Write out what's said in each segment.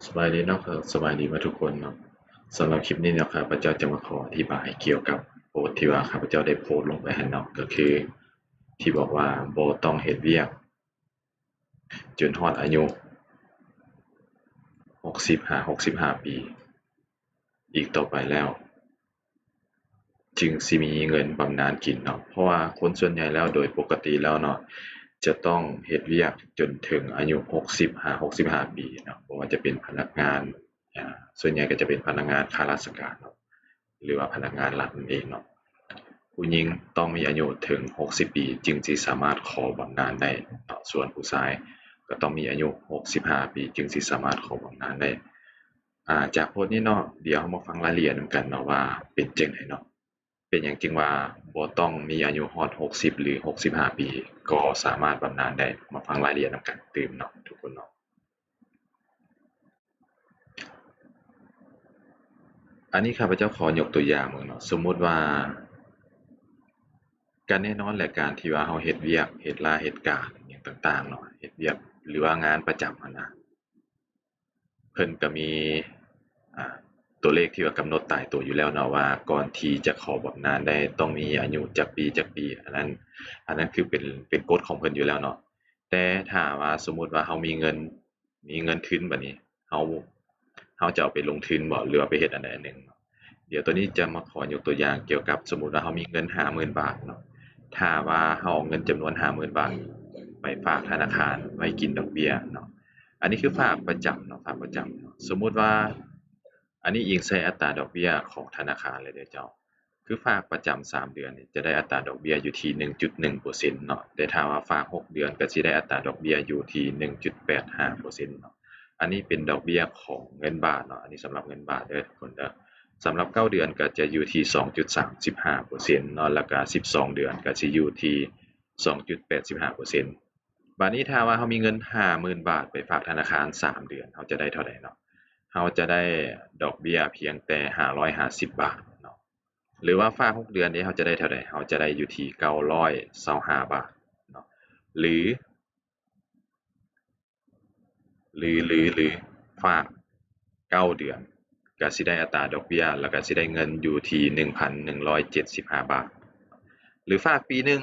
ສະບາຍດີເນາະ ສະບາຍດີເບິດທຸກຄົນເນາະ. ສຳລັບຄລິບນີ້ເນາະ ຂ້າພະເຈົ້າຈະມາຂໍອະທິບາຍກ່ຽວກັບໂພສທີ່ວ່າຂ້າພະເຈົ້າໄດ້ໂພສລົງໄປຫັ້ນເນາະ ກໍຄືທີ່ບອກວ່າບໍ່ຕ້ອງເຮັດວຽກຈົນຮອດອາຍຸຫົກສິບຫາຫົກສິບຫ້າປີອີກຕໍ່ໄປແລ້ວ ຈຶ່ງຊິມີເງິນບຳນານກິນເນາະ. ເພາະວ່າຄົນສ່ວນໃຫຍ່ແລ້ວ ໂດຍປົກກະຕິແລ້ວເນາະ ຈະຕ້ອງເຮັດວຽກຈົນເຖິງອາຍຸຫົກສິບຫາຫົກສິບຫ້າປີເນາະ, ບໍ່ວ່າຈະເປັນພະນັກງານ ອາ ສ່ວນໃຫຍ່ກໍຈະເປັນພະນັກງານຂ້າລາຊະການເນາະ ຫຼືວ່າພະນັກງານລັດນັ້ນເອງເນາະ. ຜູ້ຍິງຕ້ອງມີອາຍຸເຖິງຫົກສິບປີ ຈຶ່ງຊິສາມາດຂໍບຳນານໄດ້ເນາະ, ສ່ວນຜູ້ຊາຍກໍຕ້ອງມີອາຍຸຫົກສິບຫ້າປີ ຈຶ່ງຊິສາມາດຂໍບຳນານໄດ້. ອາ ຈາກໂພສນີ້ເນາະ ດຽວເຮົາມາຟັງລາຍລະອຽດນຳກັນເນາະ ວ່າເປັນຈັ່ງໃດເນາະ, ເປັນຫຍັງຈຶ່ງວ່າບໍ່ຕ້ອງມີອາຍຸຮອດຫົກສິບ ຫຼື ຫົກສິບຫ້າປີ ກໍສາມາດບຳນານໄດ້. ມາຟັງລາຍລະອຽດນຳກັນຕື່ມເນາະ ທຸກຄົນເນາະ. ອັນນີ້ຂ້າພະເຈົ້າຂໍຍົກຕົວຢ່າງເບິ່ງເນາະ, ສົມມຸດວ່າ ກະແນ່ນອນແຫຼະ ການທີ່ວ່າເຮົາເຮັດວຽກ ເຮັດລາເຮັດການຫຍັງຕ່າງໆເນາະ, ເຮັດວຽກ ຫຼືວ່າງານປະຈຳຫັ້ນນະ ເພິ່ນກະມີ ອາ ຕົວເລກທີ່ວ່າກຳນົດຕາຍຕົວຢູ່ແລ້ວເນາະ ວ່າກ່ອນທີ່ຈະຂໍບຳນານໄດ້ຕ້ອງມີອາຍຸຈັກປີ ຈັກປີ, ອັນນັ້ນ ອັນນັ້ນຄືເປັນ ເປັນກົດຂອງເພິ່ນຢູ່ແລ້ວເນາະ. ແຕ່ຖ້າວ່າສົມມຸດວ່າເຮົາມີເງິນ ມີເງິນທຶນບາດນີ້ ເຮົາ ເຮົາຈະເອົາໄປລົງທຶນບໍ ຫຼືວ່າໄປເຮັດອັນໃດອັນໜຶ່ງເນາະ. ດຽວໂຕນີ້ຈະມາຂໍຍົກຕົວຢ່າງກ່ຽວກັບ ສົມມຸດວ່າເຮົາມີເງິນຫ້າໝື່ນບາດເນາະ, ຖ້າວ່າເຮົາເອົາເງິນຈຳນວນຫ້າໝື່ນບາດໄປຝາກທະນາຄານໄວ້ກິນດອກເບ້ຍເນາະ, ອັນນີ້ຄືຝາກປະຈຳເນາະ ຝາກປະຈຳເນາະ. ສົມມຸດວ່າ ອັນນີ້ອີງໃສ່ອັດຕາດອກເບ້ຍຂອງທະນາຄານເລີຍເດີເຈົ້າ. ຄືຝາກປະຈຳສາມເດືອນນີ້ ຈະໄດ້ອັດຕາດອກເບ້ຍຢູ່ທີ່ໜຶ່ງຈຸດໜຶ່ງເປີເຊັນເນາະ, ແຕ່ຖ້າວ່າຝາກຫົກເດືອນ ກໍຊິໄດ້ອັດຕາດອກເບ້ຍຢູ່ທີ່ໜຶ່ງຈຸດແປດຫ້າເປີເຊັນເນາະ. ອັນນີ້ເປັນດອກເບ້ຍຂອງເງິນບາດເນາະ, ອັນນີ້ສຳລັບເງິນບາດເດີທຸກຄົນເດີ. ສຳລັບເກົ້າເດືອນກໍຈະຢູ່ທີ່ສອງຈຸດສາມສິບຫ້າເປີເຊັນເນາະ, ແລ້ວກໍສິບສອງເດືອນກໍຊິຢູ່ທີ່ສອງຈຸດແປດສິບຫ້າເປີເຊັນ. ບາດນີ້ຖ້າວ່າເຮົາມີເງິນຫ້າໝື່ນບາດໄປຝາກທະນາຄານສາມເດືອນ ເຮົາຈະໄດ້ເທົ່າໃດເນາະ? ເຮົາຈະໄດ້ດອກເບ້ຍພຽງແຕ່ຫ້າຮ້ອຍຫ້າສິບບາດເນາະ. ຫຼືວ່າຝາກຫົກເດືອນເດ ເຮົາຈະໄດ້ເທົ່າໃດ? ເຮົາຈະໄດ້ຢູ່ທີ່ເກົ້າຮ້ອຍຊາວຫ້າບາດເນາະ ຫຼື ຫຼື ຫຼື ຫຼື ຝາກເກົ້າເດືອນ ກະຊິໄດ້ອັດຕາດອກເບ້ຍ ແລ້ວກະຊິໄດ້ເງິນຢູ່ທີ່ໜຶ່ງພັນໜຶ່ງຮ້ອຍເຈັດສິບຫ້າບາດ ຫຼື ຝາກປີໜຶ່ງ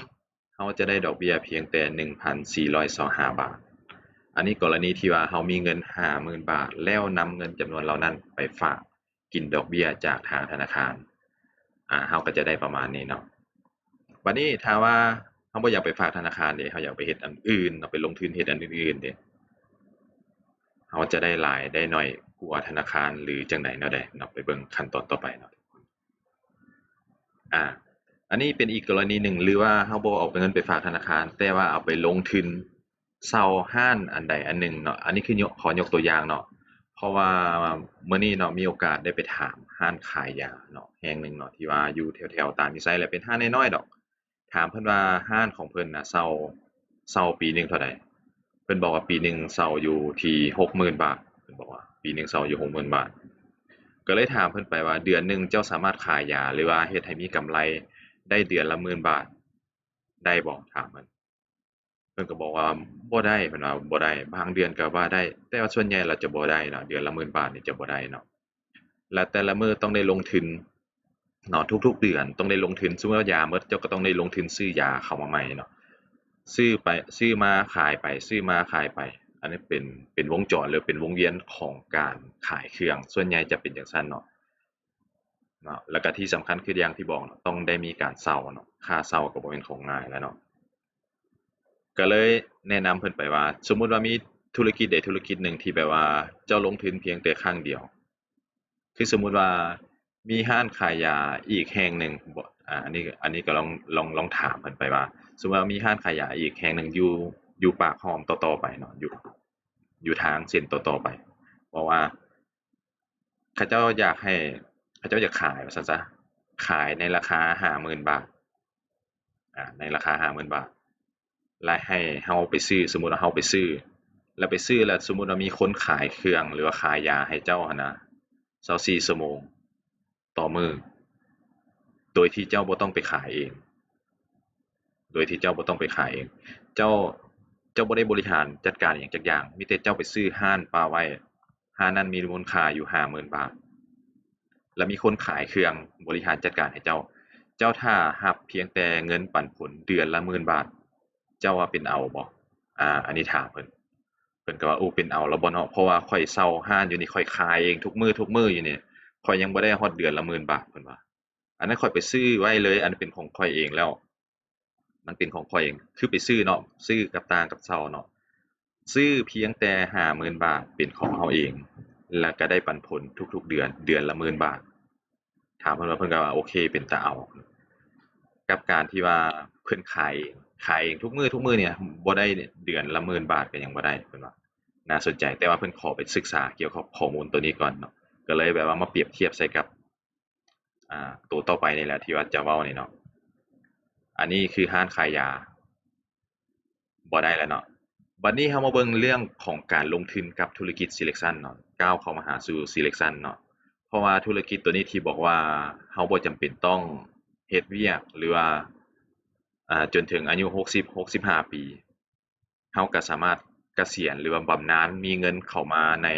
ເຮົາຈະໄດ້ດອກເບ້ຍພຽງແຕ່ໜຶ່ງພັນສີ່ຮ້ອຍຊາວຫ້າບາດ. ອັນນີ້ກໍລະນີທີ່ວ່າເຮົາມີເງິນຫ້າໝື່ນບາດ ແລ້ວນຳເງິນຈຳນວນເຫຼົ່ານັ້ນໄປຝາກ ກິນດອກເບ້ຍຈາກທາງທະນາຄານ ອາ ເຮົາກໍຈະໄດ້ປະມານນີ້ເນາະ. ບາດນີ້ຖ້າວ່າເຮົາບໍ່ຢາກໄປຝາກທະນາຄານເດ ເຮົາຢາກໄປເຮັດອັນອື່ນເນາະ ໄປລົງທຶນເຮັດອັນອື່ນໆເດ ເຮົາຈະໄດ້ຫຼາຍໄດ້ໜ້ອຍກວ່າທະນາຄານ ຫຼື ຈັ່ງໃດແນວໃດເນາະ, ໄປເບິ່ງຂັ້ນຕອນຕໍ່ໄປເນາະ. ອາ ອັນນີ້ເປັນອີກກໍລະນີໜຶ່ງ ຫຼືວ່າເຮົາບໍ່ເອົາເງິນໄປຝາກທະນາຄານ ແຕ່ວ່າເອົາໄປລົງທຶນ ເຊົ່າຮ້ານອັນໃດອັນໜຶ່ງເນາະ, ອັນນີ້ຄືຍົກ ຂໍຍົກຕົວຢ່າງເນາະ ເພາະວ່າມື້ນີ້ເນາະ ມີໂອກາດໄດ້ໄປຖາມຮ້ານຂາຍຢາເນາະ ແຫ່ງໜຶ່ງເນາະ ທີ່ວ່າຢູ່ແຖວໆຕາດມີໄຊ ແລະ ເປັນຮ້ານນ້ອຍໆດອກ. ຖາມເພິ່ນວ່າຮ້ານຂອງເພິ່ນນະ ເຊົ່າ ເຊົ່າປີໜຶ່ງເທົ່າໃດ? ເພິ່ນບອກວ່າປີໜຶ່ງເຊົ່າຢູ່ທີ່ຫົກໝື່ນບາດ, ເພິ່ນບອກວ່າປີໜຶ່ງເຊົ່າຢູ່ຫົກໝື່ນບາດ. ກໍເລີຍຖາມເພິ່ນໄປວ່າ ເດືອນໜຶ່ງເຈົ້າສາມາດຂາຍຢາ ຫຼືວ່າເຮັດໃຫ້ມີກຳໄລໄດ້ເດືອນລະໝື່ນບາດໄດ້ບໍ່? ຖາມເພິ່ນ. ເພິ່ນກໍບອກວ່າບໍ່ໄດ້, ເພິ່ນວ່າບໍ່ໄດ້, ບາງເດືອນກໍວ່າໄດ້ ແຕ່ວ່າສ່ວນໃຫຍ່ແລ້ວຈະບໍ່ໄດ້ເນາະ, ເດືອນລະໝື່ນບາດນີ້ຈະບໍ່ໄດ້ເນາະ. ແລະ ແຕ່ລະມື້ຕ້ອງໄດ້ລົງທຶນເນາະ, ທຸກໆເດືອນຕ້ອງໄດ້ລົງທຶນ, ສົມມຸດວ່າຢາໝົດ ເຈົ້າກໍຕ້ອງໄດ້ລົງທຶນຊື້ຢາເຂົ້າມາໃໝ່ເນາະ, ຊື້ໄປ ຊື້ມາຂາຍໄປ ຊື້ມາຂາຍໄປ. ອັນນີ້ເປັນ ເປັນວົງຈອນ ຫຼື ເປັນວົງວຽນຂອງການຂາຍເຄື່ອງ, ສ່ວນໃຫຍ່ຈະເປັນຈັ່ງຊັ້ນເນາະ. ເນາະ ແລ້ວກະທີ່ສຳຄັນຄືຢ່າງທີ່ບອກເນາະ ຕ້ອງໄດ້ມີການເຊົ່າເນາະ, ຄ່າເຊົ່າກໍບໍ່ແມ່ນຂອງງ່າຍແລ້ວເນາະ. ກໍເລີຍແນະນຳເພິ່ນໄປວ່າ ສົມມຸດວ່າມີທຸລະກິດໃດທຸລະກິດໜຶ່ງທີ່ແບບວ່າເຈົ້າລົງທຶນພຽງແຕ່ຄັ້ງດຽວ ຄືສົມມຸດວ່າມີຮ້ານຂາຍຢາອີກແຫ່ງໜຶ່ງ ບໍ່ ອາ ອັນນີ້ ອັນນີ້ກໍລອງ ລອງ ລອງຖາມເພິ່ນໄປວ່າ ສົມມຸດວ່າມີຮ້ານຂາຍຢາອີກແຫ່ງໜຶ່ງຢູ່ ຢູ່ປາກຮ່ອມຕໍ່ໆໄປເນາະ ຢູ່ ຢູ່ທາງເສັ້ນຕໍ່ໆໄປ ເພາະວ່າ ເຂົາເຈົ້າຢາກໃຫ້ ເຂົາເຈົ້າຢາກຂາຍວ່າຊັ້ນຊະ ຂາຍໃນລາຄາຫ້າໝື່ນບາດ ອາ ໃນລາຄາຫ້າໝື່ນບາດ ແລະ ໃຫ້ເຮົາໄປຊື້ ສົມມຸດວ່າເຮົາໄປຊື້ ແລ້ວໄປຊື້ແລ້ວ ສົມມຸດວ່າມີຄົນຂາຍເຄື່ອງ ຫຼືວ່າຂາຍຢາໃຫ້ເຈົ້າຫັ້ນນະ ຊາວສີ່ຊົ່ວໂມງຕໍ່ມື້ ໂດຍທີ່ເຈົ້າບໍ່ຕ້ອງໄປຂາຍເອງ ໂດຍທີ່ເຈົ້າບໍ່ຕ້ອງໄປຂາຍເອງ ເຈົ້າ ເຈົ້າບໍ່ໄດ້ບໍລິຫານຈັດການອີ່ຫຍັງຈັກຢ່າງ ມີແຕ່ເຈົ້າໄປຊື້ຮ້ານປະໄວ້ ຮ້ານນັ້ນມີມູນຄ່າຢູ່ຫ້າໝື່ນບາດ ແລະມີຄົນຂາຍເຄື່ອງບໍລິຫານຈັດການໃຫ້ເຈົ້າ ເຈົ້າຖ້າຮັບພຽງແຕ່ເງິນປັນຜົນເດືອນລະໝື່ນບາດ ເຈົ້າວ່າເປັນເອົາບໍ່? ອາ ອັນນີ້ຖາມເພິ່ນ ເພິ່ນກໍວ່າ ໂອ້ ເປັນເອົາລະບໍ່ເນາະ ເພາະວ່າຂ້ອຍເຊົ່າຮ້ານຢູ່ນີ້ ຂ້ອຍຂາຍເອງທຸກມື້ທຸກມື້ຢູ່ນີ້ ຂ້ອຍຍັງບໍ່ໄດ້ຮອດເດືອນລະໝື່ນບາດ ເພິ່ນວ່າ. ອັນນັ້ນຂ້ອຍໄປຊື້ໄວ້ເລີຍ ອັນເປັນຂອງຂ້ອຍເອງແລ້ວ ມັນເປັນຂອງຂ້ອຍເອງ ຄືໄປຊື້ເນາະ ຊື້ກັບຕ່າງກັບເຊົ່າເນາະ ຊື້ພຽງແຕ່ຫ້າໝື່ນບາດເປັນຂອງເຮົາເອງ ແລ້ວກໍໄດ້ປັນຜົນທຸກໆເດືອນ ເດືອນລະໝື່ນບາດ. ຖາມເພິ່ນວ່າ ເພິ່ນກໍວ່າ ໂອເຄ ເປັນຕາເອົາ ກັບການທີ່ວ່າເພິ່ນຂາຍເອງ ຂາຍເອງທຸກມື້ທຸກມື້ນີ້ ບໍ່ໄດ້ເດືອນລະໝື່ນບາດກໍຍັງບໍ່ໄດ້ ເພິ່ນວ່າ ໜ້າສົນໃຈ ແຕ່ວ່າເພິ່ນຂໍໄປສຶກສາກ່ຽວກັບຂໍ້ມູນໂຕນີ້ກ່ອນເນາະ ກໍເລີຍແບບວ່າມາປຽບທຽບໃສ່ກັບ ອາ ໂຕຕໍ່ໄປນີ້ແຫຼະທີ່ວ່າຈະເວົ້ານີ້ເນາະ ອັນນີ້ຄືຮ້ານຂາຍຢາ ບໍ່ໄດ້ແລ້ວເນາະ. ບັດນີ້ເຮົາມາເບິ່ງເລື່ອງຂອງການລົງທຶນກັບທຸລະກິດຊີເລັກຊັນເນາະ ກ້າວເຂົ້າມາຫາສູ່ຊີເລັກຊັນເນາະ ເພາະວ່າທຸລະກິດໂຕນີ້ທີ່ບອກວ່າເຮົາບໍ່ຈຳເປັນຕ້ອງເຮັດວຽກ ຫຼືວ່າ ອາ ຈົນເຖິງອາຍຸຫົກສິບ ຫົກສິບຫ້າປີ ເຮົາກໍສາມາດກະສຽນ ຫຼືວ່າບຳນານ ມີເງິນເຂົ້າມາໃນ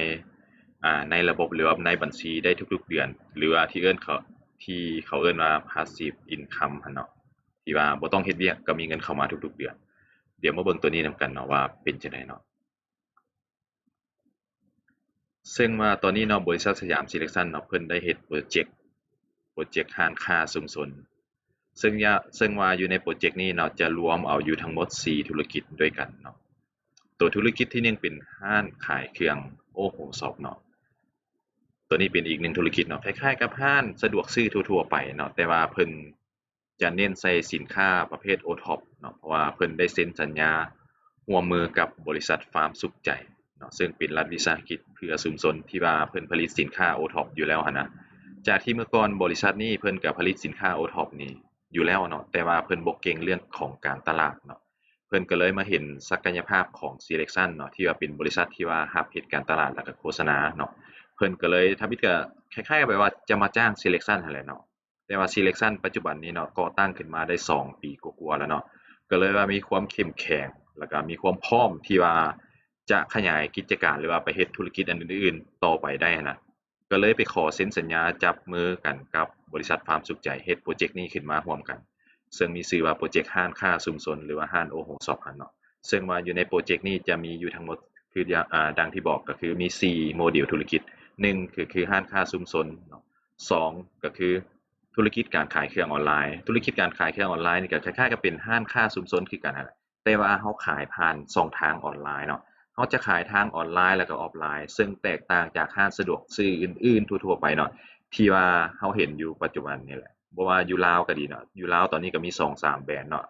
ອາ ໃນລະບົບ ຫຼືວ່າໃນບັນຊີໄດ້ທຸກໆເດືອນ ຫຼືວ່າທີ່ເອີ້ນເຂົາ ທີ່ເຂົາເອີ້ນວ່າ passive income ຫັ້ນເນາະ ທີ່ວ່າບໍ່ຕ້ອງເຮັດວຽກກໍມີເງິນເຂົ້າມາທຸກໆເດືອນ. ດຽວມາເບິ່ງໂຕນີ້ນຳກັນເນາະ ວ່າເປັນຈັ່ງໃດເນາະ. ເຊິ່ງວ່າຕອນນີ້ເນາະ ບໍລິສັດສະຫຍາມຊີເລັກຊັນເນາະ ເພິ່ນໄດ້ເຮັດໂປຣເຈັກ ໂປຣເຈັກຮ້ານຄ້າຊຸມຊົນ ເຊິ່ງ ເຊິ່ງວ່າຢູ່ໃນໂປຣເຈັກນີ້ເນາະ ຈະລວມເອົາຢູ່ທັງໝົດສີ່ທຸລະກິດດ້ວຍກັນເນາະ. ໂຕທຸລະກິດທີໜຶ່ງເປັນຮ້ານຂາຍເຄື່ອງໂອໂຮຊັອບເນາະ ໂຕນີ້ເປັນອີກໜຶ່ງທຸລະກິດເນາະ ຄ້າຍໆກັບຮ້ານສະດວກຊື້ທົ່ວໆໄປເນາະ ແຕ່ວ່າເພິ່ນ ຈະເນັ້ນໃສ່ສິນຄ້າປະເພດໂອທັອບເນາະ ເພາະວ່າເພິ່ນໄດ້ເຊັນສັນຍາຮ່ວມມືກັບບໍລິສັດຟາມສຸກໃຈເນາະ ເຊິ່ງເປັນລັດວິສາຫະກິດເພື່ອຊຸມຊົນທີ່ວ່າເພິ່ນຜະລິດສິນຄ້າໂອທັອບຢູ່ແລ້ວຫັ້ນນະ. ຈາກທີ່ເມື່ອກ່ອນບໍລິສັດນີ້ເພິ່ນກໍຜະລິດສິນຄ້າໂອທັອບນີ້ຢູ່ແລ້ວເນາະ ແຕ່ວ່າເພິ່ນບໍ່ເກັ່ງເລື່ອງຂອງການຕະຫຼາດເນາະ ເພິ່ນກໍເລີຍມາເຫັນສັກກະຍະພາບຂອງຊີເລັກຊັນເນາະ ທີ່ວ່າເປັນບໍລິສັດທີ່ວ່າຮັບເຮັດການຕະຫຼາດ ແລ້ວກໍໂຄສະນາເນາະ ເພິ່ນກໍເລີຍທຳອິດກໍຄ້າຍໆແບບວ່າຈະມາຈ້າງຊີເລັກຊັນຫັ້ນແຫຼະເນາະ. ແຕ່ວ່າຊີເລັກຊັນປັດຈຸບັນນີ້ເນາະ ກໍ່ຕັ້ງຂຶ້ນມາໄດ້ສອງປີກວ່າໆແລ້ວເນາະ ກໍເລີຍວ່າມີຄວາມເຂັ້ມແຂງ ແລ້ວກໍມີຄວາມພ້ອມທີ່ວ່າຈະຂະຫຍາຍກິດຈະການ ຫຼືວ່າໄປເຮັດທຸລະກິດອັນອື່ນໆຕໍ່ໄປໄດ້ຫັ້ນນະ ກໍເລີຍໄປຂໍເຊັນສັນຍາຈັບມືກັນກັບບໍລິສັດຟາມສຸກໃຈ ເຮັດໂປຣເຈັກນີ້ຂຶ້ນມາຮ່ວມກັນ ເຊິ່ງມີຊື່ວ່າໂປຣເຈັກຮ້ານຄ້າຊຸມຊົນ ຫຼືວ່າຮ້ານໂອໂຮຊັອບຫັ້ນເນາະ. ເຊິ່ງວ່າຢູ່ໃນໂປຣເຈັກນີ້ຈະມີຢູ່ທັງໝົດ ຄື ອາ ດັ່ງທີ່ບອກ ກໍຄືມີສີ່ໂມເດວທຸລະກິດ ໜຶ່ງ ກໍຄືຮ້ານຄ້າຊຸມຊົນເນາະ ສອງ ກໍຄືທຸລະກິດການຂາຍເຄື່ອງອອນລາຍ. ທຸລະກິດການຂາຍເຄື່ອງອອນລາຍນີ້ກໍຄ້າຍໆກັບເປັນຮ້ານຄ້າຊຸມຊົນຄືກັນຫັ້ນແຫຼະ ແຕ່ວ່າເຮົາຂາຍຜ່ານຊ່ອງທາງອອນລາຍເນາະ ເຮົາຈະຂາຍທາງອອນລາຍ ແລ້ວກໍອອຟລາຍ ເຊິ່ງແຕກຕ່າງຈາກຮ້ານສະດວກຊື້ອື່ນໆທົ່ວໆໄປເນາະ ທີ່ວ່າເຮົາເຫັນຢູ່ປັດຈຸບັນນີ້ແຫຼະ ບໍ່ວ່າຢູ່ລາວກໍດີເນາະ ຢູ່ລາວຕອນນີ້ກໍມີສອງສາມແບຣນເນາະ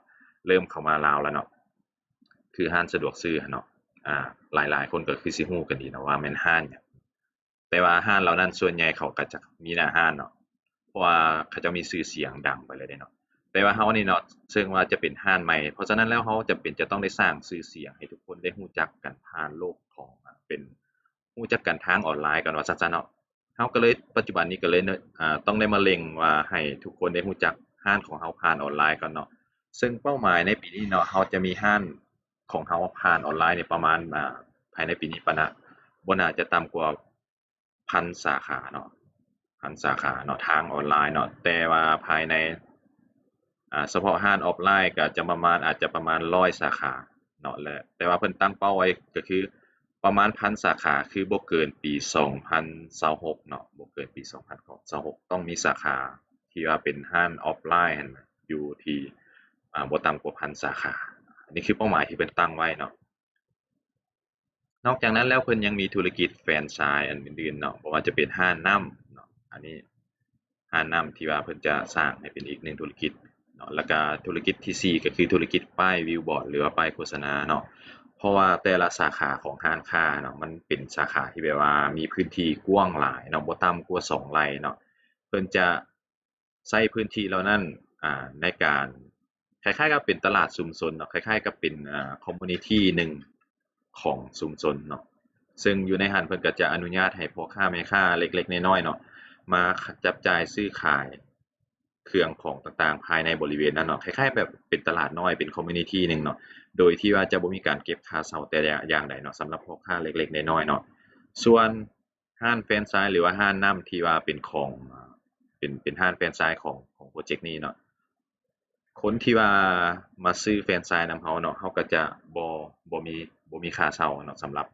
ເລີ່ມເຂົ້າມາລາວແລ້ວເນາະ ຄືຮ້ານສະດວກຊື້ຫັ້ນເນາະ ອາ ຫຼາຍໆຄົນກໍຄືຊິຮູ້ກັນດີເນາະວ່າແມ່ນຮ້ານຫຍັງ ແຕ່ວ່າຮ້ານເຫຼົ່ານັ້ນສ່ວນໃຫຍ່ເຂົາກໍຈະມີໜ້າຮ້ານເນາະ ເພາະວ່າເຂົາເຈົ້າມີຊື່ສຽງດັງໄປແລ້ວເດ້ເນາະ ແຕ່ວ່າເຮົານີ້ເນາະ ເຊິ່ງວ່າຈະເປັນຮ້ານໃໝ່ ເພາະສະນັ້ນແລ້ວເຮົາຈຳເປັນຈະຕ້ອງໄດ້ສ້າງຊື່ສຽງໃຫ້ທຸກຄົນໄດ້ຮູ້ຈັກກັນຜ່ານໂລກຂອງ ອາ ເປັນ ຮູ້ຈັກກັນທາງອອນລາຍກ່ອນວ່າຊັ້ນໆເນາະ. ເຮົາກໍເລີຍ ປັດຈຸບັນນີ້ກໍເລີຍ ອາ ຕ້ອງໄດ້ມາເລັ່ງວ່າໃຫ້ທຸກຄົນໄດ້ຮູ້ຈັກຮ້ານຂອງເຮົາຜ່ານອອນລາຍກ່ອນເນາະ ເຊິ່ງເປົ້າໝາຍໃນປີນີ້ເນາະ ເຮົາຈະມີຮ້ານຂອງເຮົາຜ່ານອອນລາຍນີ້ປະມານ ອາ ພາຍໃນປີນີ້ປະນະ ບໍ່ໜ້າຈະຕ່ຳກວ່າ ພັນສາຂາເນາະ ພັນສາຂາເນາະ ທາງອອນລາຍເນາະ ແຕ່ວ່າພາຍໃນ ອາ ສະເພາະຮ້ານອອຟລາຍກໍຈະປະມານ ອາດຈະປະມານຮ້ອຍສາຂາເນາະ ແລະ ແຕ່ວ່າເພິ່ນຕັ້ງເປົ້າໄວ້ກໍຄືປະມານພັນສາຂາ ຄືບໍ່ເກີນປີສອງພັນຊາວຫົກເນາະ ບໍ່ເກີນປີສອງພັນຊາວຫົກ ຕ້ອງມີສາຂາທີ່ວ່າເປັນຮ້ານອອຟລາຍຫັ້ນ ຢູ່ທີ່ ອາ ບໍ່ຕ່ຳກວ່າພັນສາຂາ. ອັນນີ້ຄືເປົ້າໝາຍທີ່ເພິ່ນຕັ້ງໄວ້ເນາະ. ນອກຈາກນັ້ນແລ້ວ ເພິ່ນຍັງມີທຸລະກິດແຟຣນໄຊສ໌ອັນອື່ນໆເນາະ ບໍ່ວ່າຈະເປັນຮ້ານນ້ຳເນາະ ອັນນີ້ຮ້ານນ້ຳທີ່ວ່າເພິ່ນຈະສ້າງໃຫ້ເປັນອີກໜຶ່ງທຸລະກິດເນາະ ແລ້ວກະທຸລະກິດທີສີ່ ກໍຄືທຸລະກິດປ້າຍບິວບອດ ຫຼືວ່າປ້າຍໂຄສະນາເນາະ ເພາະວ່າແຕ່ລະສາຂາຂອງຮ້ານຄ້າເນາະ ມັນເປັນສາຂາທີ່ແບບວ່າມີພື້ນທີ່ກວ້າງຫຼາຍເນາະ ບໍ່ຕ່ຳກວ່າສອງໄຮ່ເນາະ ເພິ່ນຈະ ໃຊ້ພື້ນທີ່ເຫຼົ່ານັ້ນ ອາ ໃນການ ຄ້າຍໆກັບເປັນຕະຫຼາດຊຸມຊົນເນາະ ຄ້າຍໆກັບເປັນ ອາ ຄອມມູນິຕີໜຶ່ງຂອງຊຸມຊົນເນາະ ເຊິ່ງຢູ່ໃນຫັ້ນເພິ່ນກໍຈະອະນຸຍາດໃຫ້ພໍ່ຄ້າແມ່ຄ້າເລັກໆນ້ອຍໆເນາະ ມາຈັບຈ່າຍຊື້ຂາຍເຄື່ອງຂອງຕ່າງໆພາຍໃນບໍລິເວນນັ້ນເນາະ ຄ້າຍໆແບບເປັນຕະຫຼາດນ້ອຍ ເປັນຄອມມູນິຕີໜຶ່ງເນາະ ໂດຍທີ່ວ່າຈະບໍ່ມີການເກັບຄ່າເຊົ່າແຕ່ຢ່າງໃດເນາະ ສຳລັບພໍ່ຄ້າເລັກໆນ້ອຍໆເນາະ. ສ່ວນ ຮ້ານແຟຣນໄຊ ຫຼືວ່າຮ້ານນ້ຳທີ່ວ່າເປັນຂອງ ເປັນ ເປັນຮ້ານແຟຣນໄຊຂອງ ຂອງໂປຣເຈັກນີ້ເນາະ ຄົນທີ່ວ່າມາຊື້ແຟຣນໄຊນຳເຮົາເນາະ ເຮົາກໍຈະບໍ່ ບໍ່ມີ ບໍ່ມີຄ່າເຊົ່າເນາະ ສຳລັບ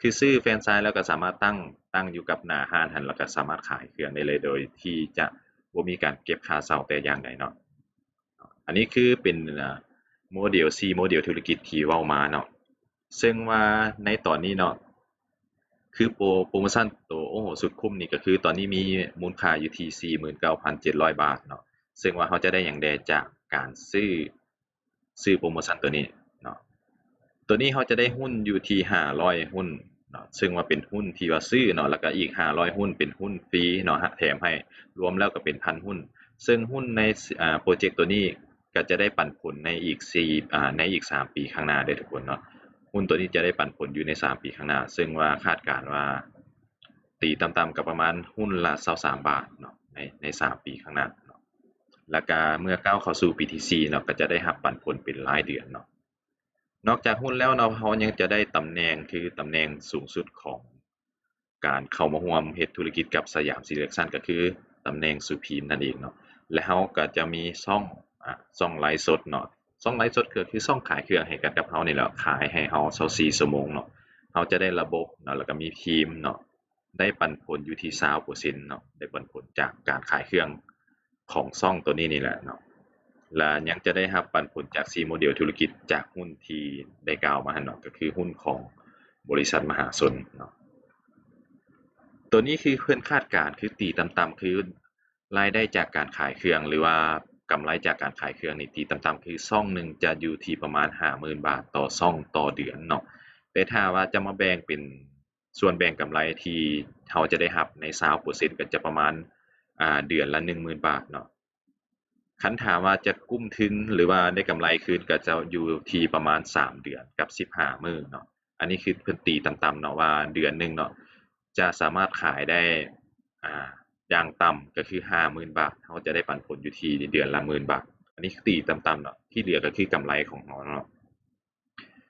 ຄືຊື້ແຟຣນໄຊແລ້ວກໍສາມາດຕັ້ງ ຕັ້ງຢູ່ກັບໜ້າຮ້ານຫັ້ນ ແລ້ວກໍສາມາດຂາຍເຄື່ອງໄດ້ເລີຍ ໂດຍທີ່ຈະບໍ່ມີການເກັບຄ່າເຊົ່າແຕ່ຢ່າງໃດເນາະ. ອັນນີ້ຄືເປັນ ອາ ໂມເດວ ສີ່ໂມເດວທຸລະກິດທີ່ເວົ້າມາເນາະ ເຊິ່ງວ່າໃນຕອນນີ້ເນາະ ຄືໂປຣ ໂປຣໂມຊັນໂຕໂອໂຫສຸດຄຸ້ມນີ້ ກໍຄືຕອນນີ້ມີມູນຄ່າຢູ່ທີ່ສີ່ໝື່ນເກົ້າພັນເຈັດຮ້ອຍບາດເນາະ ເຊິ່ງວ່າເຮົາຈະໄດ້ຫຍັງແດ່ຈາກການຊື້ ຊື້ໂປຣໂມຊັນໂຕນີ້ເນາະ. ໂຕນີ້ເຮົາຈະໄດ້ຫຸ້ນຢູ່ທີ່ຫ້າຮ້ອຍຫຸ້ນເນາະ ເຊິ່ງວ່າເປັນຫຸ້ນທີ່ວ່າຊື້ເນາະ ແລ້ວກໍອີກຫ້າຮ້ອຍຫຸ້ນເປັນຫຸ້ນຟຣີເນາະ ແຖມໃຫ້ ລວມແລ້ວກໍເປັນພັນຫຸ້ນ ເຊິ່ງຫຸ້ນໃນ ອາ ໂປຣເຈັກໂຕນີ້ກໍຈະໄດ້ປັນຜົນໃນອີກສີ່ ອາ ໃນອີກສາມປີຂ້າງໜ້າເດ້ທຸກຄົນເນາະ. ຫຸ້ນໂຕນີ້ຈະໄດ້ປັນຜົນຢູ່ໃນສາມປີຂ້າງໜ້າ ເຊິ່ງວ່າຄາດການວ່າຕີຕ່ຳໆກໍປະມານຫຸ້ນລະຊາວສາມບາດເນາະ ໃນ ໃນສາມປີຂ້າງໜ້າເນາະ. ແລ້ວກະເມື່ອກ້າວເຂົ້າສູ່ປີທີສີ່ເນາະ ກໍຈະໄດ້ຮັບປັນຜົນເປັນລາຍເດືອນເນາະ. ນອກຈາກຫຸ້ນແລ້ວເນາະ ເຮົາຍັງຈະໄດ້ຕຳແໜ່ງ ຄືຕຳແໜ່ງສູງສຸດຂອງການເຂົ້າມາຮ່ວມເຮັດທຸລະກິດກັບສະຫຍາມຊີເລັກຊັນ ກໍຄືຕຳແໜ່ງສຸພຣີມນັ້ນເອງເນາະ. ແລະ ເຮົາກໍຈະມີຊ່ອງ ອາ ຊ່ອງໄລຟ໌ສົດເນາະ ຊ່ອງໄລຟ໌ສົດກໍຄືຊ່ອງຂາຍເຄື່ອງໃຫ້ກັນກັບເຮົານີ້ແຫຼະ ຂາຍໃຫ້ເຮົາຊາວສີ່ຊົ່ວໂມງເນາະ. ເຮົາຈະໄດ້ລະບົບເນາະ ແລ້ວກໍມີທີມເນາະ ໄດ້ປັນຜົນຢູ່ທີ່ຊາວເປີເຊັນເນາະ ໄດ້ປັນຜົນຈາກການຂາຍເຄື່ອງຂອງຊ່ອງໂຕນີ້ນີ້ແຫຼະເນາະ ແລະ ຍັງຈະໄດ້ຮັບປັນຜົນຈາກສີ່ໂມເດວທຸລະກິດ ຈາກຫຸ້ນທີ່ໄດ້ກ່າວມາຫັ້ນເນາະ ກໍຄືຫຸ້ນຂອງບໍລິສັດມະຫາຊົນເນາະ. ໂຕນີ້ຄືເພິ່ນຄາດການ ຄືຕີຕ່ຳໆ ຄືລາຍໄດ້ຈາກການຂາຍເຄື່ອງ ຫຼືວ່າກຳໄລຈາກການຂາຍເຄື່ອງນີ້ ຕີຕ່ຳໆ ຄືຊ່ອງໜຶ່ງຈະຢູ່ທີ່ປະມານຫ້າໝື່ນບາດຕໍ່ຊ່ອງຕໍ່ເດືອນເນາະ. ແຕ່ຖ້າວ່າຈະມາແບ່ງເປັນ ສ່ວນແບ່ງກຳໄລທີ່ເຮົາຈະໄດ້ຮັບໃນຊາວເປີເຊັນ ກໍຈະປະມານ ອາ ເດືອນລະໜຶ່ງໝື່ນບາດເນາະ. ຄັນຖາມວ່າຈະກຸ້ມທຶນ ຫຼືວ່າໄດ້ກຳໄລຄືນ ກໍຈະຢູ່ທີ່ປະມານສາມເດືອນກັບສິບຫ້າມື້ເນາະ. ອັນນີ້ຄືເພິ່ນຕີຕ່ຳໆເນາະ ວ່າເດືອນໜຶ່ງເນາະ ຈະສາມາດຂາຍໄດ້ ອາ ຢ່າງຕ່ຳກໍຄືຫ້າໝື່ນບາດ ເຮົາຈະໄດ້ປັນຜົນຢູ່ທີ່ເດືອນລະໝື່ນບາດ. ອັນນີ້ຄືຕີຕ່ຳໆເນາະ ທີ່ເຫຼືອກໍຄືກຳໄລຂອງເຮົາເນາະ.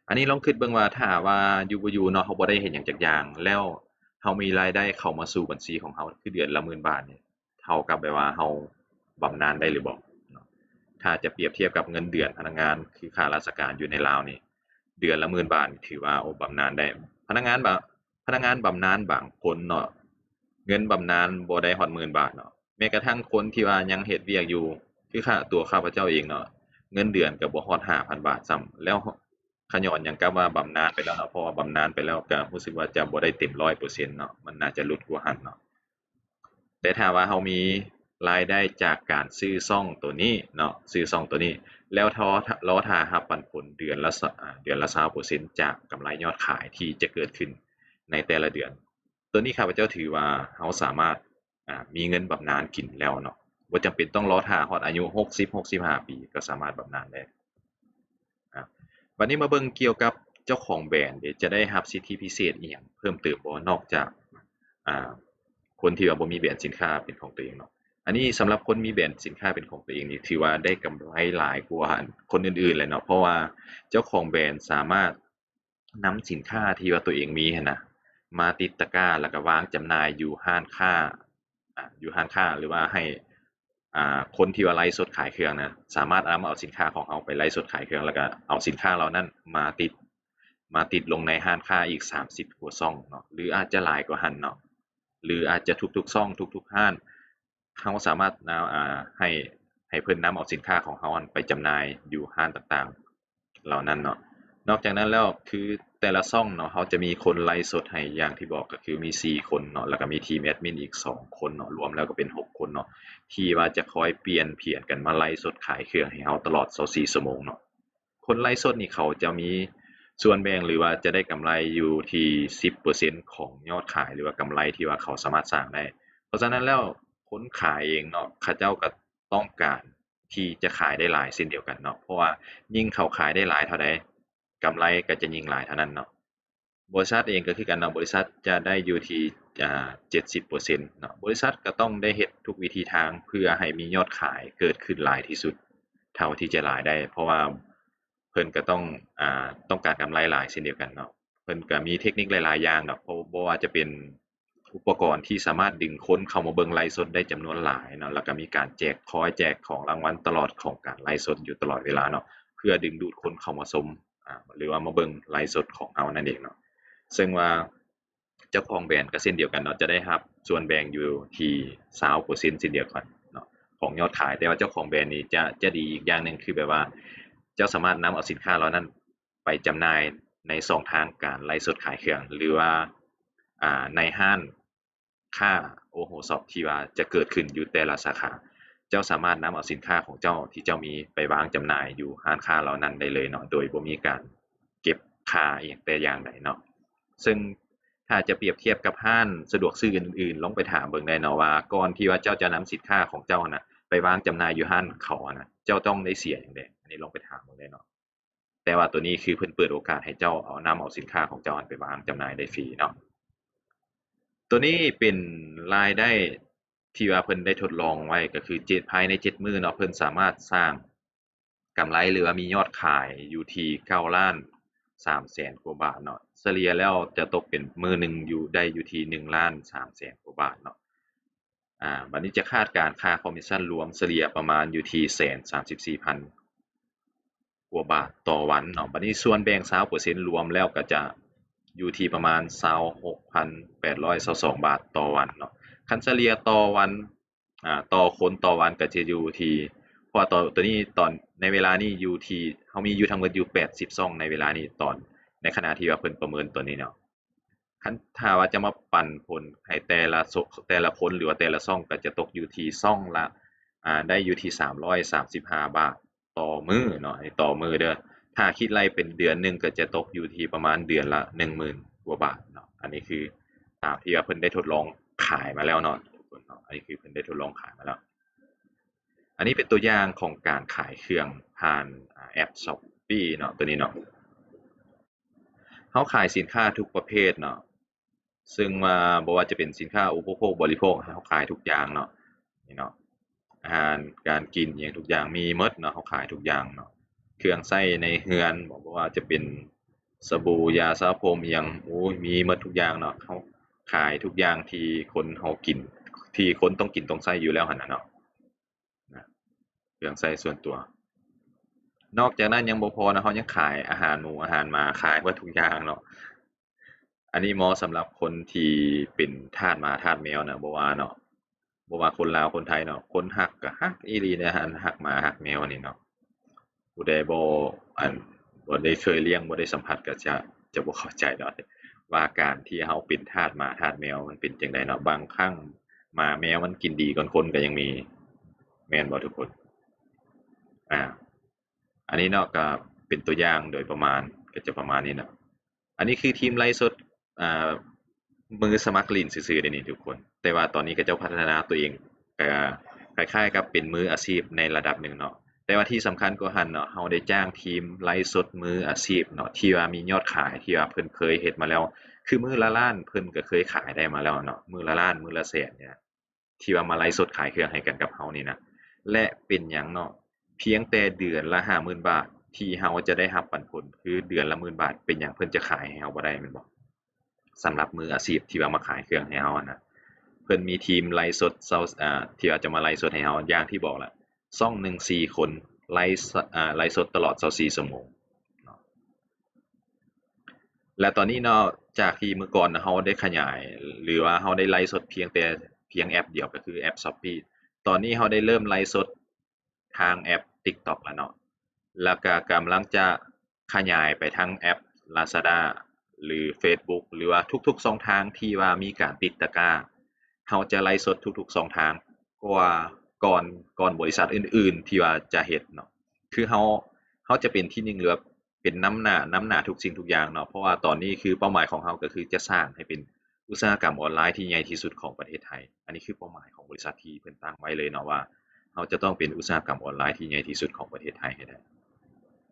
ອັນນີ້ລອງຄິດເບິ່ງວ່າ ຖ້າວ່າຢູ່ບໍ່ຢູ່ເນາະ ເຮົາບໍ່ໄດ້ເຮັດຫຍັງຈັກຢ່າງ ແລ້ວເຮົາມີລາຍໄດ້ເຂົ້າມາສູ່ບັນຊີຂອງເຮົາ ຄືເດືອນລະໝື່ນບາດນີ້ ເທົ່າກັບແບບວ່າເຮົາບຳນານໄດ້ຫຼືບໍ່ເນາະ? ຖ້າຈະປຽບທຽບກັບເງິນເດືອນພະນັກງານ ຄືຂ້າລາຊະການຢູ່ໃນລາວນີ້ ເດືອນລະໝື່ນບາດ ຖືວ່າ ໂອ້ ບຳນານໄດ້. ພະນັກງານບາ ພະນັກງານບຳນານບາງຄົນເນາະ ເງິນບຳນານບໍ່ໄດ້ຮອດໝື່ນບາດເນາະ. ແມ້ກະທັ່ງຄົນທີ່ວ່າຍັງເຮັດວຽກຢູ່ ຄືຂ້າ ຕົວຂ້າພະເຈົ້າເອງເນາະ ເງິນເດືອນກໍບໍ່ຮອດຫ້າພັນບາດຊ້ຳ ແລ້ວຂະຍ້ອນຫຍັງກັບວ່າບຳນານໄປແລ້ວເນາະ ເພາະວ່າບຳນານໄປແລ້ວກໍຮູ້ສຶກວ່າຈະບໍ່ໄດ້ເຕັມຮ້ອຍເປີເຊັນເນາະ ມັນໜ້າຈະຫຼຸດກວ່າຫັ້ນເນາະ. ແຕ່ຖ້າວ່າເຮົາມີລາຍໄດ້ຈາກການຊື້ຊ່ອງໂຕນີ້ເນາະ ຊື້ຊ່ອງໂຕນີ້ ແລ້ວລໍ ລໍຖ້າຮັບປັນຜົນເດືອນລະ ອາ ເດືອນລະຊາວເປີເຊັນຈາກກຳໄລຍອດຂາຍທີ່ຈະເກີດຂຶ້ນໃນແຕ່ລະເດືອນ ໂຕນີ້ຂ້າພະເຈົ້າຖືວ່າເຮົາສາມາດ ອາ ມີເງິນບຳນານກິນແລ້ວເນາະ ບໍ່ຈຳເປັນຕ້ອງລໍຖ້າຮອດອາຍຸຫົກສິບ ຫົກສິບຫ້າປີ ກໍສາມາດບຳນານໄດ້. ອາ ບັດນີ້ມາເບິ່ງກ່ຽວກັບເຈົ້າຂອງແບຣນເດ ຈະໄດ້ຮັບສິດທິພິເສດອີ່ຫຍັງເພີ່ມເຕີມບໍ່ ນອກຈາກ ອາ ຄົນທີ່ວ່າບໍ່ມີແບຣນສິນຄ້າເປັນຂອງຕົວເອງເນາະ. ອັນນີ້ສຳລັບຄົນມີແບຣນສິນຄ້າເປັນຂອງຕົວເອງນີ້ ຖືວ່າໄດ້ກຳໄລຫຼາຍກວ່າຄົນອື່ນໆເລີຍເນາະ ເພາະວ່າເຈົ້າຂອງແບຣນສາມາດ ນຳສິນຄ້າທີ່ວ່າຕົວເອງມີຫັ້ນນະ ມາຕິດຕະກ້າ ແລ້ວກໍວາງຈຳໜ່າຍຢູ່ຮ້ານຄ້າ ອາ ຢູ່ຮ້ານຄ້າ ຫຼືວ່າໃຫ້ ອາ ຄົນທີ່ວ່າໄລຟ໌ສົດຂາຍເຄື່ອງນະ ສາມາດນຳເອົາສິນຄ້າຂອງເຮົາໄປໄລຟ໌ສົດຂາຍເຄື່ອງ ແລ້ວກໍເອົາສິນຄ້າເຫຼົ່ານັ້ນມາຕິດ ມາຕິດລົງໃນຮ້ານຄ້າອີກສາມສິບກວ່າຊ່ອງເນາະ ຫຼືອາດຈະຫຼາຍກວ່າຫັ້ນເນາະ ຫຼືອາດຈະທຸກໆຊ່ອງ ທຸກໆຮ້ານ ເຮົາສາມາດນຳ ອາ ໃຫ້ ໃຫ້ເພິ່ນນຳເອົາສິນຄ້າຂອງເຮົາຫັ້ນໄປຈຳໜ່າຍຢູ່ຮ້ານຕ່າງໆເຫຼົ່ານັ້ນເນາະ. ນອກຈາກນັ້ນແລ້ວ ຄືແຕ່ລະຊ່ອງເນາະ ເຮົາຈະມີຄົນໄລຟ໌ສົດໃຫ້ ຢ່າງທີ່ບອກ ກໍຄືມີສີ່ຄົນເນາະ ແລ້ວກໍມີທີມແອດມິນອີກສອງຄົນເນາະ ລວມແລ້ວກໍເປັນຫົກຄົນເນາະ ທີ່ວ່າຈະຄອຍປ່ຽນຜຽນກັນມາໄລຟ໌ສົດຂາຍເຄື່ອງໃຫ້ເຮົາຕະຫຼອດຊາວສີ່ຊົ່ວໂມງເນາະ. ຄົນໄລຟ໌ສົດນີ້ເຂົາຈະມີສ່ວນແບ່ງ ຫຼືວ່າຈະໄດ້ກຳໄລຢູ່ທີ່ສິບເປີເຊັນຂອງຍອດຂາຍ ຫຼືວ່າກຳໄລທີ່ວ່າເຂົາສາມາດສ້າງໄດ້. ເພາະສະນັ້ນແລ້ວ ຄົນຂາຍເອງເນາະ ເຂົາເຈົ້າກໍຕ້ອງການທີ່ຈະຂາຍໄດ້ຫຼາຍເຊັ່ນດຽວກັນເນາະ ເພາະວ່າຍິ່ງເຂົາຂາຍໄດ້ຫຼາຍເທົ່າໃດ ກຳໄລກໍຈະຍິ່ງຫຼາຍເທົ່ານັ້ນເນາະ. ບໍລິສັດເອງກໍຄືກັນເນາະ ບໍລິສັດຈະໄດ້ຢູ່ທີ່ ອາ ເຈັດສິບເປີເຊັນເນາະ. ບໍລິສັດກໍຕ້ອງໄດ້ເຮັດທຸກວິທີທາງເພື່ອໃຫ້ມີຍອດຂາຍເກີດຂຶ້ນຫຼາຍທີ່ສຸດເທົ່າທີ່ຈະຫຼາຍໄດ້ ເພາະວ່າເພິ່ນກໍຕ້ອງ ອາ ຕ້ອງການກຳໄລຫຼາຍເຊັ່ນດຽວກັນເນາະ. ເພິ່ນກໍມີເທັກນິກຫຼາຍໆຢ່າງດອກ ເພາະບໍ່ວ່າຈະເປັນ ອຸປະກອນທີ່ສາມາດດຶງຄົນເຂົ້າມາເບິ່ງໄລຟ໌ສົດໄດ້ຈຳນວນຫຼາຍເນາະ ແລ້ວກໍມີການແຈກຄອຍ ແຈກຂອງລາງວັນຕະຫຼອດຂອງການໄລຟ໌ສົດຢູ່ຕະຫຼອດເວລາເນາະ ເພື່ອດຶງດູດຄົນເຂົ້າມາຊົມ ອາ ຫຼືວ່າມາເບິ່ງໄລຟ໌ສົດຂອງເຮົານັ້ນເອງເນາະ. ເຊິ່ງວ່າເຈົ້າຂອງແບຣນກໍເຊັ່ນດຽວກັນເນາະ ຈະໄດ້ຮັບສ່ວນແບ່ງຢູ່ທີ່ຊາວເປີເຊັນເຊັ່ນດຽວກັນເນາະ ຂອງຍອດຂາຍ. ແຕ່ວ່າເຈົ້າຂອງແບຣນນີ້ຈະ ຈະດີອີກຢ່າງໜຶ່ງ ຄືແບບວ່າເຈົ້າສາມາດນຳເອົາສິນຄ້າເຫຼົ່ານັ້ນ ໄປຈຳໜ່າຍໃນຊ່ອງທາງການໄລຟ໌ສົດຂາຍເຄື່ອງ ຫຼືວ່າ ອາ ໃນຮ້ານຄ້າໂອໂຮຊັອບທີ່ວ່າຈະເກີດຂຶ້ນຢູ່ແຕ່ລະສາຂາ. ເຈົ້າສາມາດນຳເອົາສິນຄ້າຂອງເຈົ້າທີ່ເຈົ້າມີໄປວາງຈຳໜ່າຍຢູ່ຮ້ານຄ້າເຫຼົ່ານັ້ນໄດ້ເລີຍເນາະ ໂດຍບໍ່ມີການເກັບຄ່າອີ່ຫຍັງແຕ່ຢ່າງໃດເນາະ. ເຊິ່ງຖ້າຈະປຽບທຽບກັບຮ້ານສະດວກຊື້ອື່ນໆ ລອງໄປຖາມເບິ່ງໄດ້ເນາະວ່າ ກ່ອນທີ່ວ່າເຈົ້າຈະນຳສິນຄ້າຂອງເຈົ້າຫັ້ນນະ ໄປວາງຈຳໜ່າຍຢູ່ຮ້ານເຂົາຫັ້ນນະ ເຈົ້າຕ້ອງໄດ້ເສຍຫຍັງແດ່? ອັນນີ້ລອງໄປຖາມເບິ່ງໄດ້ເນາະ. ແຕ່ວ່າໂຕນີ້ຄືເພິ່ນເປີດໂອກາດໃຫ້ເຈົ້າເອົາ ນຳເອົາສິນຄ້າຂອງເຈົ້າຫັ້ນໄປວາງຈຳໜ່າຍໄດ້ຟຣີເນາະ. ໂຕນີ້ເປັນລາຍໄດ້ທີ່ວ່າເພິ່ນໄດ້ທົດລອງໄວ້ ກໍຄືເຈັດ ພາຍໃນເຈັດມື້ເນາະ ເພິ່ນສາມາດສ້າງກຳໄລ ຫຼືວ່າມີຍອດຂາຍຢູ່ທີ່ເກົ້າລ້ານສາມແສນກວ່າບາດເນາະ. ສະເລ່ຍແລ້ວຈະຕົກເປັນມື້ໜຶ່ງຢູ່ ໄດ້ຢູ່ທີ່ໜຶ່ງລ້ານສາມແສນກວ່າບາດເນາະ. ອາ ບັດນີ້ຈະຄາດການຄ່າຄອມມິດຊັນລວມສະເລ່ຍປະມານຢູ່ທີ່ແສນສາມສິບສີ່ພັນກວ່າບາດຕໍ່ວັນເນາະ. ບັດນີ້ສ່ວນແບ່ງຊາວເປີເຊັນລວມແລ້ວກໍຈະຢູ່ທີ່ປະມານຊາວຫົກພັນແປດຮ້ອຍຊາວສອງບາດຕໍ່ວັນເນາະ. ຄັນສະເລ່ຍຕໍ່ວັນ ອາ ຕໍ່ຄົນຕໍ່ວັນກໍຈະຢູ່ທີ່ ເພາະວ່າຕອນ ຕອນນີ້ ຕອນ ໃນເວລານີ້ຢູ່ທີ່ ເຮົາມີຢູ່ທັງໝົດຢູ່ແປດສິບຊ່ອງໃນເວລານີ້ ຕອນ ໃນຂະນະທີ່ວ່າເພິ່ນປະເມີນຕົວນີ້ເນາະ. ຄັນຖ້າວ່າຈະມາປັນຜົນໃຫ້ແຕ່ລະ ແຕ່ລະຄົນ ຫຼືວ່າແຕ່ລະຊ່ອງ ກໍຈະຕົກຢູ່ທີ່ຊ່ອງລະ ອາ ໄດ້ຢູ່ທີ່ສາມຮ້ອຍສາມສິບຫ້າບາດຕໍ່ມື້ເນາະ ອັນນີ້ຕໍ່ມື້ເດີ. ຖ້າຄິດໄລ່ເປັນເດືອນໜຶ່ງ ກໍຈະຕົກຢູ່ທີ່ປະມານເດືອນລະໜຶ່ງໝື່ນກວ່າບາດເນາະ. ອັນນີ້ຄືຕາມທີ່ວ່າເພິ່ນໄດ້ທົດລອງຂາຍມາແລ້ວເນາະ ທຸກຄົນເນາະ. ອັນນີ້ຄືເພິ່ນໄດ້ທົດລອງຂາຍມາແລ້ວ. ອັນນີ້ເປັນຕົວຢ່າງຂອງການຂາຍເຄື່ອງຜ່ານ ອາ ແອັບ Shopee ເນາະ ຕົວນີ້ເນາະ. ເຮົາຂາຍສິນຄ້າທຸກປະເພດເນາະ ເຊິ່ງວ່າບໍ່ວ່າຈະເປັນສິນຄ້າອຸປະໂພກບໍລິໂພກ ເຮົາຂາຍທຸກຢ່າງເນາະ ນີ້ເນາະ ອາຫານການກິນອີ່ຫຍັງທຸກຢ່າງມີໝົດເນາະ ເຮົາຂາຍທຸກຢ່າງເນາະ. ເຄື່ອງໃຊ້ໃນເຮືອນ ບໍ່ ບໍ່ວ່າຈະເປັນສະບູ ຢາສະຜົມອີ່ຫຍັງ ໂອ້ຍ ມີໝົດທຸກຢ່າງເນາະ. ເຮົາຂາຍທຸກຢ່າງທີ່ຄົນເຮົາກິນ ທີ່ຄົນຕ້ອງກິນຕ້ອງໃຊ້ຢູ່ແລ້ວຫັ້ນນະເນາະ. ນະ ເຄື່ອງໃຊ້ສ່ວນຕົວ. ນອກຈາກນັ້ນຍັງບໍ່ພໍນະ ເຮົາຍັງຂາຍອາຫານໝູອາຫານໝາ ຂາຍເບິດທຸກຢ່າງເນາະ. ອັນນີ້ເໝາະສຳລັບຄົນທີ່ເປັນທາດໝາທາດແມວນະ ບໍ່ວ່າເນາະ ບໍ່ວ່າຄົນລາວຄົນໄທເນາະ. ຄົນຮັກກໍຮັກອີ່ຫຼີໃນອັນຮັກໝາຮັກແມວນີ້ເນາະ. ຜູ້ໃດບໍ່ ອັນ ບໍ່ໄດ້ເຄີຍລ້ຽງ ບໍ່ໄດ້ສຳຜັດ ກໍຈະ ຈະບໍ່ເຂົ້າໃຈເນາະ ວ່າການທີ່ເຮົາເປັນທາດໝາທາດແມວມັນເປັນຈັ່ງໃດເນາະ. ບາງຄັ້ງໝາແມວມັນກິນດີກ່ອນຄົນກໍຍັງມີ ແມ່ນບໍ່ທຸກຄົນ? ອາ ອັນນີ້ເນາະ ກໍເປັນຕົວຢ່າງໂດຍປະມານ ກໍຈະປະມານນີ້ເນາະ. ອັນນີ້ຄືທີມໄລຟ໌ສົດ ອາ ມືສະໝັກຫຼິ້ນຊື່ໆເດ້ນີ້ທຸກຄົນ ແຕ່ວ່າຕອນນີ້ເຂົາເຈົ້າພັດທະນາຕົວເອງ ກໍຄ້າຍໆກັບເປັນມືອາຊີບໃນລະດັບໜຶ່ງເນາະ. ແຕ່ວ່າທີ່ສຳຄັນກວ່າຫັ້ນເນາະ ເຮົາໄດ້ຈ້າງທີມໄລຟ໌ສົດມືອາຊີບເນາະ ທີ່ວ່າມີຍອດຂາຍ ທີ່ວ່າເພິ່ນເຄີຍເຮັດມາແລ້ວ ຄືມື້ລະລ້ານເພິ່ນກໍເຄີຍຂາຍໄດ້ມາແລ້ວເນາະ ມື້ລະລ້ານ ມື້ລະແສນນີ້ນະ ທີ່ວ່າມາໄລຟ໌ສົດຂາຍເຄື່ອງໃຫ້ກັນກັບເຮົານີ້ນະ. ແລະ ເປັນຫຍັງເນາະ ພຽງແຕ່ເດືອນລະຫ້າໝື່ນບາດ ທີ່ເຮົາຈະໄດ້ຮັບປັນຜົນ ຄືເດືອນລະໝື່ນບາດ ເປັນຫຍັງເພິ່ນຈະຂາຍໃຫ້ເຮົາບໍ່ໄດ້ແມ່ນບໍ່? ສຳລັບມືອາຊີບທີ່ວ່າມາຂາຍເຄື່ອງໃຫ້ເຮົາຫັ້ນນະ ເພິ່ນມີທີມໄລຟ໌ສົດ ເຊົາ ອາ ທີ່ວ່າຈະມາໄລຟ໌ສົດໃຫ້ເຮົາ ຢ່າງທີ່ບອກລະ ຊ່ອງໜຶ່ງສີ່ຄົນ ໄລຟ໌ ອາ ໄລຟ໌ສົດຕະຫຼອດຊາວສີ່ຊົ່ວໂມງເນາະ. ແລະ ຕອນນີ້ເນາະ ຈາກທີ່ມື້ກ່ອນເຮົາໄດ້ຂະຫຍາຍ ຫຼືວ່າເຮົາໄດ້ໄລຟ໌ສົດພຽງແຕ່ ພຽງແອັບດຽວ ກໍຄືແອັບ Shopee ຕອນນີ້ເຮົາໄດ້ເລີ່ມໄລຟ໌ສົດ ທາງແອັບ TikTok ແລ້ວເນາະ ແລ້ວກະກຳລັງຈະຂະຫຍາຍໄປທາງແອັບ Lazada ຫຼື Facebook ຫຼືວ່າທຸກໆຊ່ອງທາງທີ່ວ່າມີການຕິດຕະກາ ເຮົາຈະໄລຟ໌ສົດທຸກໆຊ່ອງທາງກວ່າ ກ່ອນ ກ່ອນບໍລິສັດອື່ນໆທີ່ວ່າຈະເຮັດເນາະ. ຄືເຮົາ ເຮົາຈະເປັນທີໜຶ່ງ ຫຼືວ່າເປັນນຳໜ້າ ນຳໜ້າທຸກສິ່ງທຸກຢ່າງເນາະ ເພາະວ່າຕອນນີ້ຄືເປົ້າໝາຍຂອງເຮົາກໍຄືຈະສ້າງໃຫ້ເປັນ ອຸດສາຫະກຳອອນລາຍທີ່ໃຫຍ່ທີ່ສຸດຂອງປະເທດໄທ. ອັນນີ້ຄືເປົ້າໝາຍຂອງບໍລິສັດທີ່ເພິ່ນຕັ້ງໄວ້ເລີຍເນາະ ວ່າເຮົາຈະຕ້ອງເປັນອຸດສາຫະກຳອອນລາຍທີ່ໃຫຍ່ທີ່ສຸດຂອງປະເທດໄທໃຫ້ໄດ້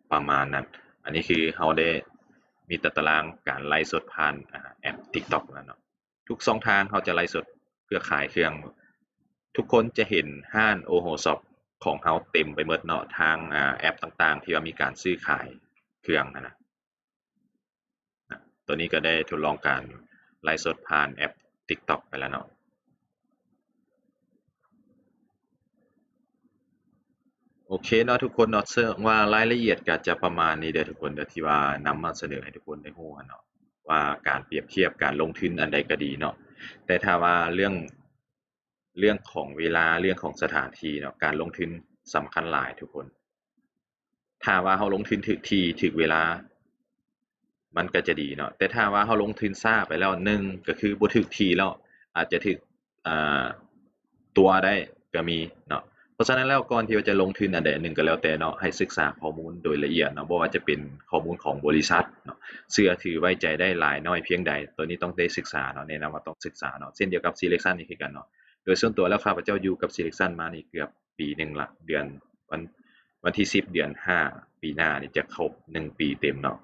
ປະມານນັ້ນ. ອັນນີ້ຄືເຮົາໄດ້ມີຕາຕະລາງການໄລຟ໌ສົດຜ່ານ ອາ ແອັບ TikTok ນັ້ນເນາະ. ທຸກຊ່ອງທາງເຮົາຈະໄລຟ໌ສົດເພື່ອຂາຍເຄື່ອງ. ທຸກຄົນຈະເຫັນຮ້ານ Oho Shop ຂອງເຮົາເຕັມໄປໝົດເນາະ ທາງ ອາ ແອັບຕ່າງໆ ທີ່ວ່າມີການຊື້ຂາຍເຄື່ອງຫັ້ນນະ. ນະ ຕອນນີ້ກໍໄດ້ທົດລອງການໄລຟ໌ສົດຜ່ານແອັບ TikTok ໄປແລ້ວເນາະ. ໂອເຄເນາະທຸກຄົນເນາະ, ເຊິ່ງວ່າລາຍລະອຽດກໍຈະປະມານນີ້ເດີທຸກຄົນເດີ ທີ່ວ່ານຳມາສະເໜີໃຫ້ທຸກຄົນໄດ້ຮູ້ຫັ້ນເນາະ ວ່າການປຽບທຽບການລົງທຶນອັນໃດກໍດີເນາະ, ແຕ່ຖ້າວ່າເລື່ອງ ເລື່ອງຂອງເວລາ ເລື່ອງຂອງສະຖານທີ່ເນາະ ການລົງທຶນສຳຄັນຫຼາຍທຸກຄົນ. ຖ້າວ່າເຮົາລົງທຶນຖືກທີ່ຖືກເວລາ ມັນກໍຈະດີເນາະ, ແຕ່ຖ້າວ່າເຮົາລົງທຶນຊ້າໄປແລ້ວ ໜຶ່ງກໍຄືບໍ່ຖືກທີ່ແລ້ວ ອາດຈະຖືກ ອ່າ ຕົວະໄດ້ກໍມີເນາະ. ເພາະສະນັ້ນແລ້ວ ກ່ອນທີ່ວ່າຈະລົງທຶນອັນໃດອັນໜຶ່ງກໍແລ້ວແຕ່ເນາະ ໃຫ້ສຶກສາຂໍ້ມູນໂດຍລະອຽດເນາະ, ບໍ່ວ່າຈະເປັນຂໍ້ມູນຂອງບໍລິສັດເນາະ ເຊື່ອຖືໄວ້ໃຈໄດ້ຫຼາຍນ້ອຍພຽງໃດ, ໂຕນີ້ຕ້ອງໄດ້ສຶກສາເນາະ, ແນະນຳວ່າຕ້ອງສຶກສາເນາະ. ເຊັ່ນດຽວກັບ Selection ນີ້ຄືກັນເນາະ, ໂດຍສ່ວນຕົວແລ້ວຂ້າພະເຈົ້າຢູ່ກັບ Selection ມານີ້ເກືອບປີໜຶ່ງລະ, ເດືອນ ວັນ ວັນທີສິບ ເດືອນຫ້າ ປີໜ້ານີ້ຈະຄົບໜຶ່ງປີເຕັມເນາະ.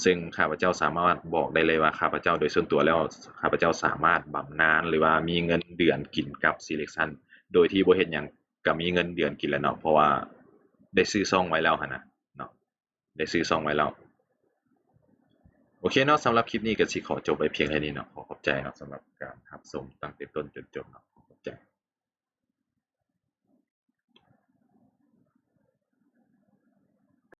ເຊິ່ງຂ້າພະເຈົ້າສາມາດບອກໄດ້ເລີຍວ່າ ຂ້າພະເຈົ້າໂດຍສ່ວນຕົວແລ້ວ ຂ້າພະເຈົ້າສາມາດບຳນານ ຫຼືວ່າມີເງິນເດືອນກິນກັບ Selection ໂດຍທີ່ບໍ່ເຮັດຫຍັງກໍມີເງິນເດືອນກິນແລ້ວເນາະ, ເພາະວ່າໄດ້ຊື້ຊ່ອງໄວ້ແລ້ວຫັ້ນນະເນາະ, ໄດ້ຊື້ຊ່ອງໄວ້ແລ້ວ. ໂອເຄເນາະ, ສຳລັບຄລິບນີ້ກໍຊິຂໍຈົບໄວ້ພຽງເທົ່ານີ້ເນາະ. ຂໍຂອບໃຈເນາະ ສຳລັບການຮັບຊົມຕັ້ງແຕ່ຕົ້ນຈົນຈົບເນາະ.